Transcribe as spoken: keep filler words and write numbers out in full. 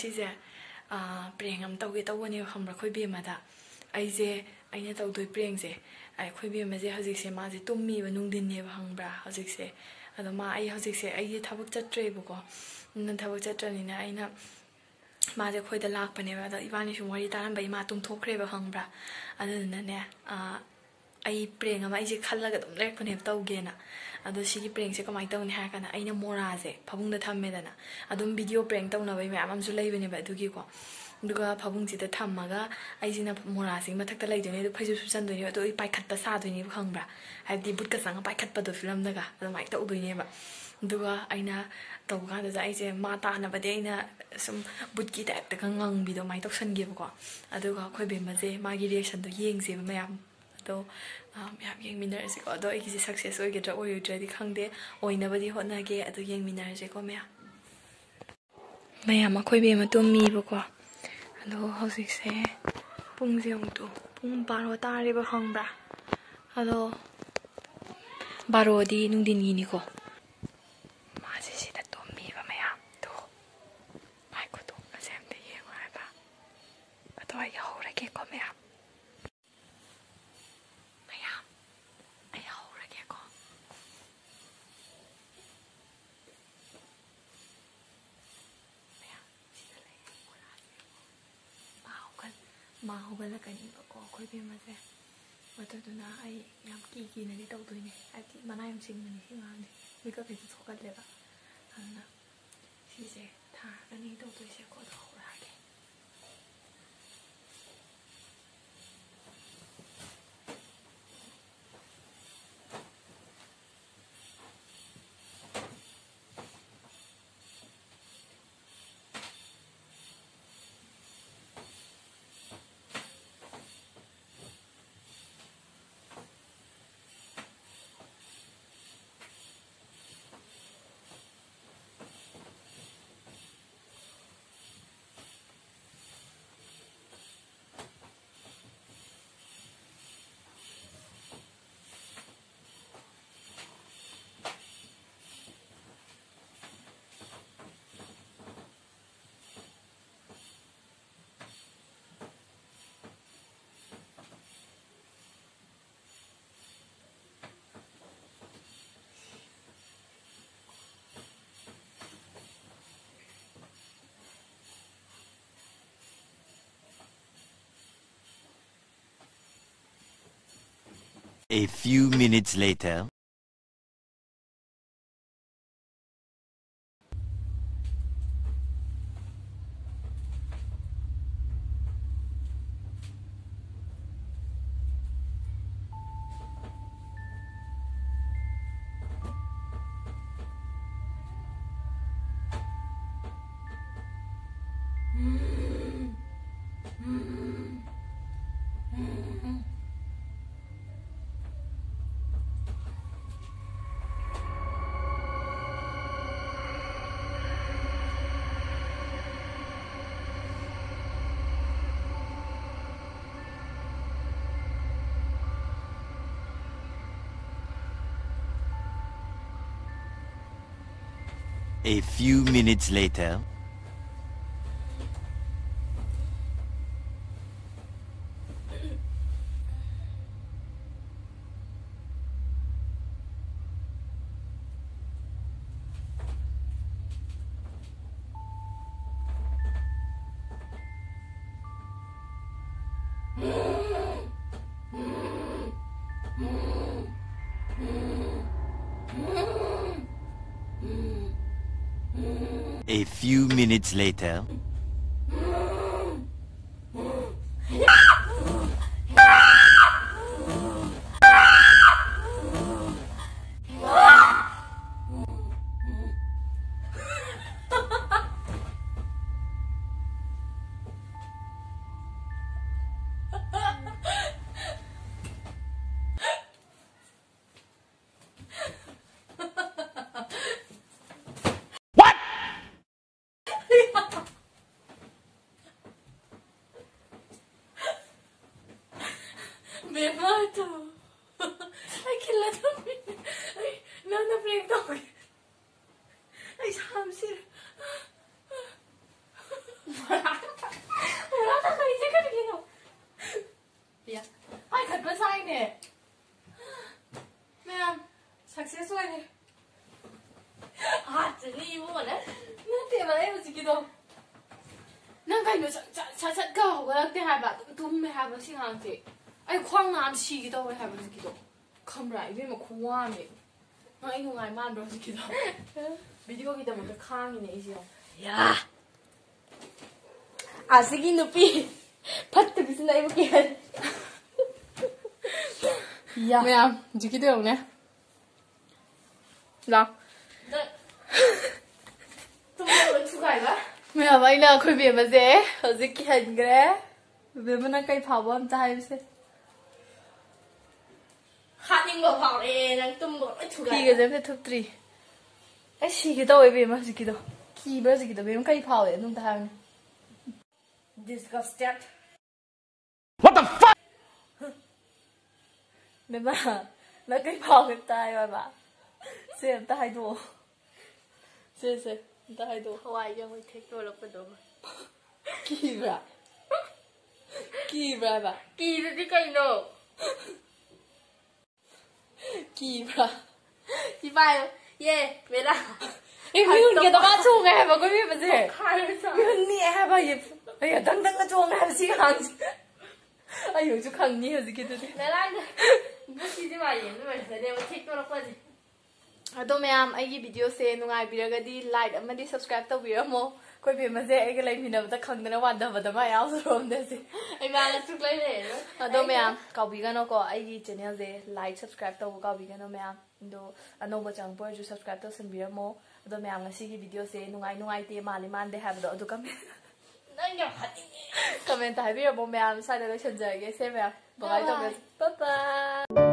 ꯁꯤꯁꯦ, ꯑꯥ, prank ꯑꯃ ꯇꯧꯒꯦ ꯇꯧꯕꯅꯦꯕ, ꯈꯪꯕ꯭ꯔꯥ? ꯑꯩꯈꯣꯏ ꯕꯦꯝꯃꯗ꯫ ꯑꯩꯁꯦ, ꯑꯩꯅ ꯇꯧꯗꯣꯏ prankꯁꯦ, ꯑꯩꯈꯣꯏ ꯕꯦꯝꯃꯁꯦ ꯍꯧꯖꯤꯛꯁꯦ ꯃꯥꯁꯦ ꯇꯨꯝꯃꯤꯕ, ꯅꯨꯡꯊꯤꯟꯅꯦꯕ, ꯈꯪꯕ꯭ꯔꯥ, ꯍꯧꯖꯤꯛꯁꯦ? ꯑꯗꯣ ꯃꯥ, ꯑꯩ ꯍꯧꯖꯤꯛꯁꯦ ꯑꯩꯁꯦ ꯊꯕꯛ ꯆꯠꯇ꯭ꯔꯦꯕꯀꯣ꯫ ꯑꯗꯨꯅ ꯊꯕꯛ ꯆꯠꯇ꯭ꯔꯕꯅꯤꯅ ꯑꯩꯅ, ꯃꯥꯁꯦ ꯑꯩꯈꯣꯏꯗ ꯂꯥꯛꯄꯅꯦꯕ꯫ ꯑꯗꯣ ꯏꯕꯥꯅꯤ ꯁꯨꯝ ꯋꯥꯔꯤ ꯇꯥꯔꯝꯕ, ꯏꯃꯥ ꯇꯨꯝꯊꯣꯛꯈ꯭ꯔꯦꯕ, ꯈꯪꯕ꯭ꯔꯥ? ꯑꯗꯨꯗꯨꯅꯅꯦ, ꯑꯥ, ꯑꯩ prank ꯑꯃ ꯑꯩꯁꯦ ꯈꯜꯂꯒ ꯑꯗꯨꯝ ꯂꯩꯔꯛꯄꯅꯦꯕ ꯇꯧꯒꯦꯅ꯫ ꯑꯗꯣ ꯁꯤꯒꯤ prankꯁꯦ ꯀꯃꯥꯏꯅ ꯇꯧꯅꯤ ꯍꯥꯏꯔ ꯀꯥꯟꯗ, ꯑꯩꯅ ꯃꯣꯔꯥꯁꯦ ꯐꯃꯨꯡꯗ ꯊꯝꯃꯦꯗꯅ꯫ ꯑꯗꯨꯝ video prank ꯇꯧꯅꯕꯩ ꯃꯌꯥꯝ ꯑꯃꯁꯨ ꯂꯩꯕꯅꯦꯕ ꯑꯗꯨꯒꯤꯀꯣ꯫ ꯑꯗꯨꯒ ꯐꯃꯨꯡꯁꯤꯗ ꯊꯝꯃꯒ ꯑꯩꯁꯤꯅ ꯃꯣꯔꯥꯁꯤꯒꯤ ꯃꯊꯛꯇ ꯂꯩꯗꯣꯏꯅꯦ, ꯑꯗꯨ ꯐꯩꯖꯨꯞ ꯁꯨꯞꯆꯟꯗꯣꯏꯅꯦꯕ, ꯑꯗꯣ ꯑꯩ ꯄꯥꯏꯈꯠꯄ ꯁꯥꯗꯣꯏꯅꯦꯕ, ꯈꯪꯕ꯭ꯔꯥ? ꯍꯥꯏꯕꯗꯤ ꯕꯨꯠꯀ ꯆꯪꯉ ꯄꯥꯏꯈꯠꯄꯗꯣ ꯐꯤꯂꯝꯗꯒ, ꯑꯗꯨꯃꯥꯏꯅ ꯇꯧꯗꯣꯏꯅꯦꯕ꯫ ꯑꯗꯨꯒ ꯑꯩꯅ ꯇꯧꯕ ꯀꯥꯟꯗꯨꯗ ꯑꯩꯁꯦ ꯃꯥ ꯇꯥꯅꯕꯗꯤ ꯑꯩꯅ ꯁꯨꯝ ꯕꯨꯠꯀꯤ typeꯇꯒ ꯉꯪꯕꯤꯗꯣ ꯑꯗꯨꯃꯥꯏꯅ ꯇꯧꯁꯟꯒꯦꯕꯀꯣ꯫ ꯑꯗꯨꯒ ꯑꯩꯈꯣꯏ ꯕꯦꯝꯃꯁꯦ ꯃꯥꯒꯤ reactionꯗꯣ ꯌꯦꯡꯁꯦꯕ ꯃꯌꯥꯝ꯫ ꯑꯗꯣ, ꯑ, ꯃꯌꯥꯝ ꯌꯦꯡꯃꯤꯟꯅꯔꯁꯤꯀꯣ꯫ ꯑꯗꯣ ꯑꯩꯒꯤꯁꯦ success ꯑꯣꯏꯒꯗ꯭ꯔꯥ ꯑꯣꯏꯔꯣꯏꯗ꯭ꯔꯗꯤ ꯈꯪꯗꯦ, ꯑꯣꯏꯅꯕꯗꯤ ꯍꯣꯠꯅꯒꯦ꯫ ꯑꯗꯣ ꯌꯦꯡꯃꯤꯟꯅꯔꯁꯤꯀꯣ ꯃꯌꯥꯝ꯫ ꯃꯌꯥꯝ, ꯑꯩꯈꯣꯏ ꯕꯦꯝꯃ ꯇꯨꯝꯃꯤꯕꯀꯣ꯫ ꯑꯗꯣ ꯍꯧꯖꯤꯛꯁꯦ ꯄꯨꯡꯁꯦ ꯑꯃꯨꯛꯇꯣ, ꯄꯨꯡ ꯕꯥꯔꯣ ꯇꯥꯔꯦꯕ, ꯈꯪꯕ꯭ꯔꯥ? ꯑꯗꯣ ꯕꯥꯔꯣꯗꯤ ꯅꯨꯡꯊꯤꯟꯒꯤꯅꯤꯀꯣ꯫ ꯃꯥꯁꯦ ꯁꯤꯗ ꯇꯨꯝꯃꯤꯕ ꯃꯌꯥꯝ꯫ ꯇꯣ, ꯃꯥꯏ ꯈꯨꯇꯣꯡ ꯑꯁꯦ ꯑꯝꯇ ꯌꯦꯡꯉꯣ ꯍꯥꯏꯕ꯫ ꯑꯗꯣ ꯑꯩ ꯍꯧꯔꯒꯦꯀꯣ ꯃꯌꯥꯝ꯫ ꯃꯌꯥꯝ, ꯑꯩ ꯍꯧꯔꯒꯦꯀꯣ꯫ ꯃꯌꯥꯝ, ꯁꯤꯗ ꯂꯩ, ꯃꯣꯔꯥꯁꯦ꯫ ꯃꯥ ꯍꯧꯒꯠ-, ꯃꯥ ꯍꯧꯒꯠꯂꯛꯀꯅꯤꯕꯀꯣ, ꯑꯩꯈꯣꯏ ꯕꯦꯝꯃꯁꯦ꯫ ꯑꯗꯨꯗꯨꯅ ꯑꯩ ꯌꯥꯝ ꯀꯤ ꯀꯤꯅꯗꯤ ꯇꯧꯗꯣꯏꯅꯦ, ꯍꯥꯏꯕꯗꯤ ꯃꯅꯥ ꯌꯥꯝ ꯆꯤꯡꯕꯅꯦ ꯁꯤ ꯑꯉꯥꯡꯁꯦ, ꯃꯤꯀꯞ ꯍꯦꯛꯇ ꯊꯣꯛꯀꯜꯂꯦꯕ꯫ ꯑꯗꯨꯅ ꯁꯤꯁꯦ ꯊꯥꯔꯒꯅꯤ ꯇꯧꯗꯣꯏꯁꯦꯀꯣ, ꯑꯗꯣ ꯍꯧꯔꯛꯑꯒꯦ꯫ A few minutes later. A few minutes later. A few minutes later. ꯕꯦꯝꯃ, ꯇꯨ꯫ ꯑꯩ ꯈꯤꯜꯂ ꯊꯝꯃꯤꯅꯦ꯫ ꯑꯩ ꯅꯪꯅ prank ꯇꯧꯒꯦ꯫ ꯑꯩ ꯁꯥꯕꯁꯤꯔꯦ꯫ ꯃꯣꯔꯥ ꯇꯥꯈꯠꯂꯤꯁꯦ ꯀꯔꯤꯒꯤꯅꯣ? ꯄꯤꯌꯥ꯫ ꯄꯥꯏꯈꯠꯄ ꯁꯥꯏꯅꯦ꯫ ꯃꯌꯥꯝ, success ꯑꯣꯏꯔꯦ꯫ ꯑꯥ, ꯆꯠꯂꯤ ꯏꯕꯨꯡꯉꯣꯅꯦ꯫ ꯅꯠꯇꯦꯕ, ꯑꯩ ꯍꯧꯖꯤꯛꯀꯤꯗꯣ꯫ ꯅꯪ ꯀꯩꯅꯣ ꯁꯠ, ꯁꯠ, ꯁꯠ, ꯁꯠꯀ ꯍꯧꯒꯠꯂꯛꯇꯦ ꯍꯥꯏꯕ, ꯑꯗꯨꯝ ꯇꯨꯝꯃꯦ ꯍꯥꯏꯕ ꯁꯤ ꯑꯉꯥꯡꯁꯦ꯫ ꯑꯩ ꯈ꯭ꯋꯥꯡ ꯅꯥꯕ ꯁꯤꯒꯦ ꯇꯧꯋꯦ ꯍꯥꯏꯕ ꯍꯧꯖꯤꯛꯀꯤꯗꯣ꯫ ꯈꯪꯕ꯭ꯔꯥ, ꯏꯕꯦꯝꯃ, ꯈꯨꯋꯥ ꯑꯃꯅꯦ꯫ ꯅꯪ ꯑꯩ ꯅꯨꯡꯉꯥꯏ ꯃꯥꯟꯕ꯭ꯔꯣ ꯍꯧꯖꯤꯛꯀꯤꯗꯣ? ꯚꯤꯗꯤꯑꯣꯒꯤꯗꯃꯛꯇ ꯈꯥꯡꯉꯤꯅꯦ ꯑꯩꯁꯦ, ꯌꯦꯡꯉꯣ꯫ ꯌꯥ꯫ ꯑꯁꯤꯒꯤ ꯅꯨꯄꯤ ꯐꯠꯇꯕꯤꯁꯤꯅ ꯑꯩꯕꯨ ꯀꯤꯍꯟ꯫ ꯌꯥ꯫ ꯃꯌꯥꯝ, ꯍꯧꯖꯤꯛꯀꯤꯗꯣ ꯌꯦꯡꯉꯨꯅꯦ꯫ ꯂꯥꯎ꯫ ꯅꯪ ꯇꯨꯝꯕ ꯊꯨꯒꯥꯏꯕ? ꯃꯌꯥꯝ, ꯑꯩꯅ ꯑꯩꯈꯣꯏ ꯕꯦꯝꯃꯁꯦ ꯍꯧꯖꯤꯛ ꯀꯤꯍꯟꯈ꯭ꯔꯦ꯫ ꯕꯦꯝꯃ, ꯅꯪ ꯀꯩ ꯐꯥꯎꯕ ꯑꯝꯇ ꯍꯥꯏꯌꯨꯁꯦ꯫ ꯍꯥꯠꯅꯤꯡꯕ ꯐꯥꯎꯔꯛꯑꯦ, ꯅꯪ ꯇꯨꯝꯕ ꯂꯣꯏ ꯊꯨꯒꯥꯏ꯫ ꯐꯤꯒꯁꯦ ꯑꯝꯇ ꯊꯨꯞꯇ꯭ꯔꯤ꯫ ꯑꯩ ꯁꯤꯒꯦ ꯇꯧꯋꯦ ꯕꯦꯝꯃ ꯍꯧꯖꯤꯛꯀꯤꯗꯣ꯫ ꯀꯤꯕ꯭ꯔꯥ ꯍꯧꯖꯤꯛꯀꯤꯗꯣ? ꯕꯦꯝꯃ, ꯀꯩ ꯐꯥꯎꯋꯦ? ꯑꯗꯨꯝꯇ ꯍꯥꯏꯌꯨꯅꯦ꯫ Disgusted꯫ What the fuck? ꯕꯦꯝꯃ, ꯅꯪ ꯀꯩ ꯐꯥꯎꯒꯦ ꯑꯝꯇ ꯍꯥꯏꯌꯣ ꯍꯥꯏꯕ꯫ ꯁꯦ, ꯑꯝꯇ ꯍꯥꯏꯗꯣꯛꯑꯣ꯫ ꯁꯦ, ꯁꯦ, ꯑꯝꯇ ꯍꯥꯏꯗꯣꯛꯑꯣ꯫ ꯍꯋꯥꯏ ꯌꯥꯎꯋꯦ ꯊꯦꯛꯇꯣꯔꯛꯄꯗꯣ꯫ ꯀꯤꯕ꯭ꯔꯥ? ꯀꯤꯕ꯭ꯔꯥ ꯍꯥꯏꯕ? ꯀꯤꯗꯗꯤ ꯀꯩꯅꯣ? ꯀꯤꯕ꯭ꯔꯥ? ꯁꯤ ꯄꯥꯏꯌꯣ꯫ ꯌꯦ, ꯕꯦꯂꯥ꯫ ꯑꯦ, ꯃꯤꯍꯨꯟꯒꯗꯣ ꯃꯥ ꯆꯣꯡꯉꯦ ꯍꯥꯏꯕ, ꯑꯩꯈꯣꯏ ꯕꯦꯝꯃꯁꯦ꯫ ꯈꯥꯏꯔ ꯆꯥꯎ꯫ ꯃꯤꯍꯨꯟ ꯅꯤꯛꯑꯦ ꯍꯥꯏꯕ, ꯑꯩ, ꯑꯩ ꯗꯪ ꯗꯪꯒ ꯆꯣꯡꯉꯦ ꯍꯥꯏꯕ ꯁꯤ ꯑꯉꯥꯡꯁꯦ꯫ ꯑꯩ ꯍꯧꯖꯤꯛꯁꯨ ꯈꯪꯅꯤ ꯍꯧꯖꯤꯛꯀꯤꯗꯨꯗꯤ꯫ ꯕꯦꯂꯥꯅ ꯕꯨꯛꯁꯤꯗꯤ ꯃꯥ ꯌꯦꯡꯕ ꯂꯣꯏꯔꯛꯀꯅꯦꯕ, ꯊꯦꯛꯇꯣꯔꯛꯄꯁꯦ꯫ ꯑꯗꯣ ꯃꯌꯥꯝ, ꯑꯩꯒꯤ ꯚꯤꯗꯤꯑꯣꯁꯦ ꯅꯨꯡꯉꯥꯏꯕꯤꯔꯒꯗꯤ like ꯑꯃꯗꯤ subscribe ꯇꯧꯕꯤꯔꯝꯃꯣ꯫ ꯑꯩꯈꯣꯏ ꯕꯦꯝꯃꯁꯦ ꯑꯩꯒ ꯂꯩꯃꯤꯟꯅꯕꯗ ꯈꯪꯗꯅ ꯋꯥꯟꯊꯕꯗ ꯃꯥ ꯌꯥꯎꯖꯔꯣꯝꯗ ꯁꯤ꯫ ꯑꯩ ꯃꯥꯅ ꯁꯨꯛꯂꯩ ꯂꯩꯔꯔꯣꯏ꯫ ꯑꯗꯣ ꯑꯩ ꯃꯌꯥꯝ, ꯀꯥꯎꯕꯤꯒꯅꯣꯀꯣ, ꯑꯩꯒꯤ channelꯁꯦ like, subscribe ꯇꯧꯕ ꯀꯥꯎꯕꯤꯒꯅꯣ ꯃꯌꯥꯝ꯫ ꯑꯗꯣ ꯑꯅꯧꯕ ꯆꯪꯉꯛꯄ ꯑꯣꯏꯔꯁꯨ subscribe ꯇꯧꯁꯟꯕꯤꯔꯝꯃꯣ꯫ ꯑꯗꯣ ꯃꯌꯥꯝ, ꯉꯁꯤꯒꯤ ꯚꯤꯗꯤꯑꯣꯁꯦ ꯅꯨꯡꯉꯥꯏ ꯅꯨꯡꯉꯥꯏꯇꯦ, ꯃꯥꯜꯂꯤ ꯃꯥꯟꯗꯦ ꯍꯥꯏꯕꯗꯣ ꯑꯗꯨ comment, ꯅꯪ ꯌꯥꯝ ꯍꯥꯏꯅꯤꯡꯉꯦ꯫ Commentꯇ ꯍꯥꯏꯕꯤꯔꯝꯃꯣ ꯃꯌꯥꯝ꯫ ꯁ꯭ꯋꯥꯏꯗ ꯂꯣꯏꯁꯟꯖꯔꯒꯦ ꯁꯦ ꯃꯌꯥꯝ꯫ Bye bye bye. Bye bye꯫